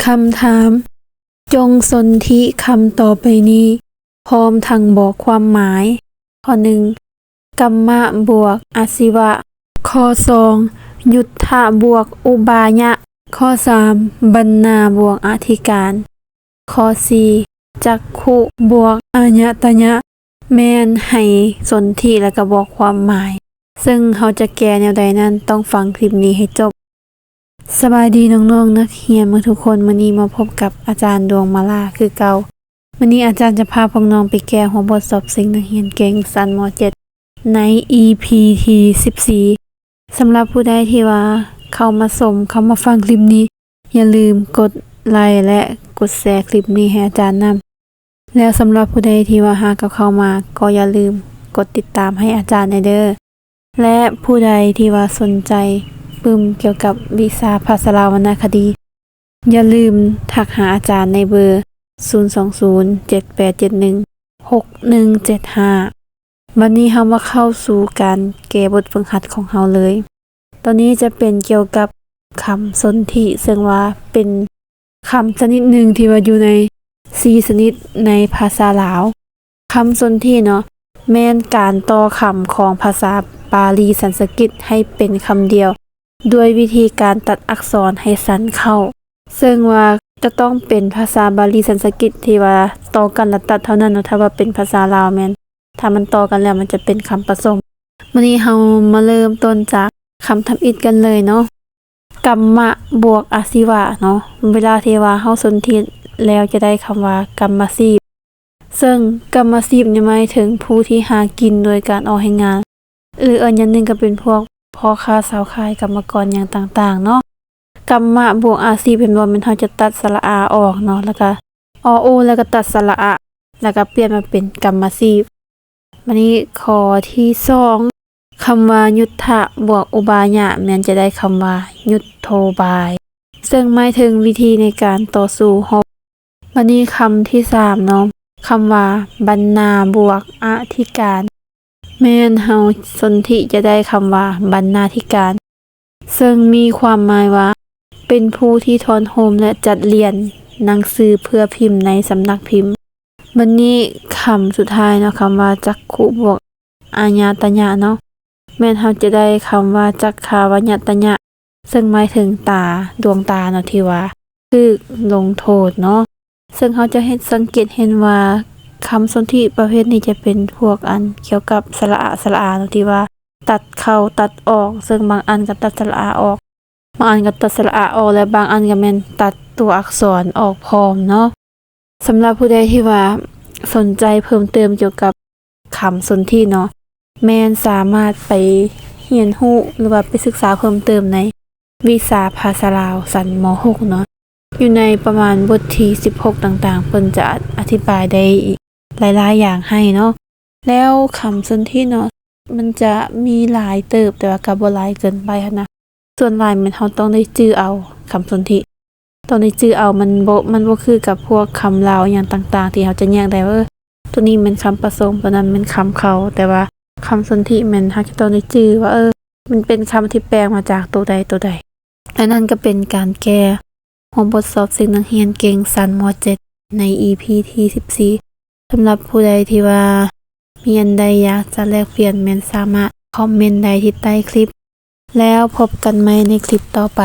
ຄຳຖາມ, ຈົ່ງສົນທິຄຳຕໍ່ໄປນີ້ ພ້ອມທັງບອກຄວາມໝາຍ. ຂໍ້ໜຶ່ງ ກຳມະບວກອາຊີວະ. ຂໍ້ສອງ ຍຸດທະບວກອຸບາຍະ. ຂໍ້ສາມ ບັນນາບວກອະທິການ. ຂໍ້ສີ່ ຈັກຂຸບວກອາຍະຕະຍະ ແມ່ນໃຫ້ສົນທິ ແລະ ກະບອກຄວາມໝາຍ. ເຊິ່ງເຮົາຈະແກ້ແນວໃດນັ້ນ ຕ້ອງຟັງຄລິບນີ້ໃຫ້ຈົບ. ສະບາຍດີນ້ອງໆນັກຮຽນໝົດທຸກຄົນ, ມື້ນີ້ມາພົບກັບອາຈານດວງມາລາຄືເກົ່າ. ມື້ນີ້ອາຈານຈະພາພວກນ້ອງໄປແກ້ຫົວບົດສອບເສັງນັກຮຽນເກັ່ງຊັ້ນ ມໍເຈັດ ໃນອີພີທີສິບສີ່. ສຳລັບຜູ້ໃດທີ່ວ່າເຂົ້າມາຊົມ, ເຂົ້າມາຟັງຄລິບນີ້, ຢ່າລືມກົດໄລ ແລະ ກົດແຊຄລິບນີ້ໃຫ້ອາຈານນຳ. ແລ້ວສຳລັບຜູ້ໃດທີ່ວ່າຫາກເຂົ້າມາ ກໍຢ່າລືມກົດຕິດຕາມໃຫ້ອາຈານແດ່ເດີ້. ແລະ ຜູ້ໃດທີ່ວ່າສົນໃຈປຶ້ມກ່ຽວກັບວິຊາພາສາລາວວັນນະຄະດີ, ຢ່າລືມທັກຫາອາຈານໃນເບີ ສູນສອງສູນ ເຈັດແປດເຈັດໜຶ່ງ ຫົກໜຶ່ງເຈັດຫ້າ. ບັດນີ້ເຮົາມາເຂົ້າສູ່ການແກ້ບົດຝຶກຫັດຂອງເຮົາເລີຍ. ໂຕນີ້ຈະເປັນກ່ຽວກັບຄຳສົນທິ, ເຊິ່ງວ່າເປັນຄຳຊະນິດໜຶ່ງທີ່ວ່າຢູ່ໃນສີ່ຊະນິດໃນພາສາລາວ. ຄຳສົນທິເນາະ ແມ່ນການຕໍ່ຄຳຂອງພາສາບາລີສັນສະກິດໃຫ້ເປັນຄຳດຽວ ດ້ວຍວິທີການຕັດອັກສອນໃຫ້ສັ້ນເຂົ້າ. ເຊິ່ງວ່າຈະຕ້ອງເປັນພາສາບາລີສັນສະກິດທີ່ວ່າຕໍ່ກັນແລ້ວຕັດເທົ່ານັ້ນເນາະ, ຖ້າວ່າເປັນພາສາລາວແມ່ນ ຖ້າມັນຕໍ່ກັນແລ້ວມັນຈະເປັນຄຳປະສົມ. ມື້ນີ້ເຮົາມາເລີ່ມຕົ້ນຈາກຄຳທຳອິດກັນເລີຍເນາະ. ກຳມະບວກອາຊີວະເນາະ, ເວລາທີ່ວ່າເຮົາສົນທິແລ້ວຈະໄດ້ຄຳວ່າກຳມະຊີບ. ເຊິ່ງກຳມະຊີບນີ້ໝາຍເຖິງຜູ້ທີ່ຫາກິນໂດຍການອອກແຮງງານ ຫຼື ເອີ້ນຢ່າງໜຶ່ງກໍເປັນພວກພໍ່ຄ້າຊາວຂາຍ ກຳມະກອນຫຍັງຕ່າງໆເນາະ. ກຳມະບວກອາຊີບ ເຫັນບໍ່ ແມ່ນເຮົາຈະຕັດສະຫຼະອາອອກເນາະ, ແລ້ວກະ ອ ອູ ແລ້ວກະຕັດສະຫຼະອະ ແລ້ວກະປ່ຽນມາເປັນກຳມະຊີບ. ບາດນີ້ຂໍ້ທີສອງ ຄຳວ່າຍຸດທະບວກອຸບາຍະ ແມ່ນຈະໄດ້ຄຳວ່າຍຸດໂທບາຍ ເຊິ່ງໝາຍເຖິງວິທີໃນການຕໍ່ສູ້ຮົບ. ບາດນີ້ຄຳທີສາມເນາະ, ຄຳວ່າບັນນາບວກອະທິການ ແມ່ນເຮົາສົນທິຈະໄດ້ຄຳວ່າບັນນາທິການ ເຊິ່ງມີຄວາມໝາຍວ່າ ເປັນຜູ້ທີ່ທ້ອນໂຮມ ແລະ ຈັດລຽນໜັງສືເພື່ອພິມໃນສຳນັກພິມ. ບັດນີ້ຄຳສຸດທ້າຍເນາະ, ຄຳວ່າຈັກຂຸບວກອາຍະຕະຍະເນາະ, ແມ່ນເຮົາຈະໄດ້ຄຳວ່າຈັກຂາວະຍະຕະຍະ ເຊິ່ງໝາຍເຖິງຕາ, ດວງຕາເນາະ ທີ່ວ່າຖືກລົງໂທດເນາະ. ເຊິ່ງເຮົາຈະເຫັນ, ສັງເກດເຫັນວ່າຄຳສົນທິປະເພດນີ້ຈະເປັນພວກອັນກ່ຽວກັບສະຫຼະອະ, ສະຫຼະອາເນາະ ທີ່ວ່າຕັດເຂົ້າ, ຕັດອອກ, ເຊິ່ງບາງອັນກໍຕັດສະຫຼະອາອອກ, ບາງອັນກໍຕັດສະຫຼະອາອອກ ແລະ ບາງອັນກໍແມ່ນຕັດຕົວອັກສອນອອກພ້ອມເນາະ. ສຳລັບຜູ້ໃດທີ່ວ່າສົນໃຈເພີ່ມເຕີມກ່ຽວກັບຄຳສົນທິເນາະ, ແມ່ນສາມາດໄປຮຽນຮູ້ ຫຼືວ່າໄປສຶກສາເພີ່ມເຕີມໃນວິຊາພາສາລາວຊັ້ນ ມໍຫົກເນາະ, ຢູ່ໃນປະມານບົດທີສິບຫົກຕ່າງໆ ເພິ່ນຈະອະທິບາຍໄດ້ຫຼາຍໆຢ່າງໃຫ້ເນາະ. ແລ້ວຄຳສົນທິເນາະ ມັນຈະມີຫຼາຍເຕີບ ແຕ່ວ່າກໍບໍ່ຫຼາຍເກີນໄປຫັ້ນນະ. ສ່ວນຫຼາຍແມ່ນເຮົາຕ້ອງໄດ້ຈື່ເອົາຄຳສົນທິ, ຕ້ອງໄດ້ຈື່ເອົາ. ມັນບໍ່, ມັນບໍ່ຄືກັບພວກຄຳລາວອີ່ຫຍັງຕ່າງໆ ທີ່ເຮົາຈະແຍກໄດ້ວ່າ ເອີ ໂຕນີ້ແມ່ນຄຳປະສົມ, ໂຕນັ້ນແມ່ນຄຳເຄົ້າ. ແຕ່ວ່າຄຳສົນທິແມ່ນເຮົາຈະຕ້ອງໄດ້ຈື່ວ່າ ເອີ ມັນເປັນຄຳທີ່ແປງມາຈາກໂຕໃດໂຕໃດ. ແລະ ນັ້ນກໍເປັນການແກ້ຫົວບົດສອບເສັງນັກຮຽນເກັ່ງຊັ້ນ ມໍເຈັດ ໃນອີພີທີສິບສີ່. ສຳລັບຜູ້ໃດທີ່ວ່າມີອັນໃດຢາກຈະແລກປ່ຽນ ແມ່ນສາມາດຄອມເມັນໄດ້ທີ່ໃຕ້ຄລິບ. ແລ້ວພົບກັນໃໝ່ໃນຄລິບຕໍ່ໄປ.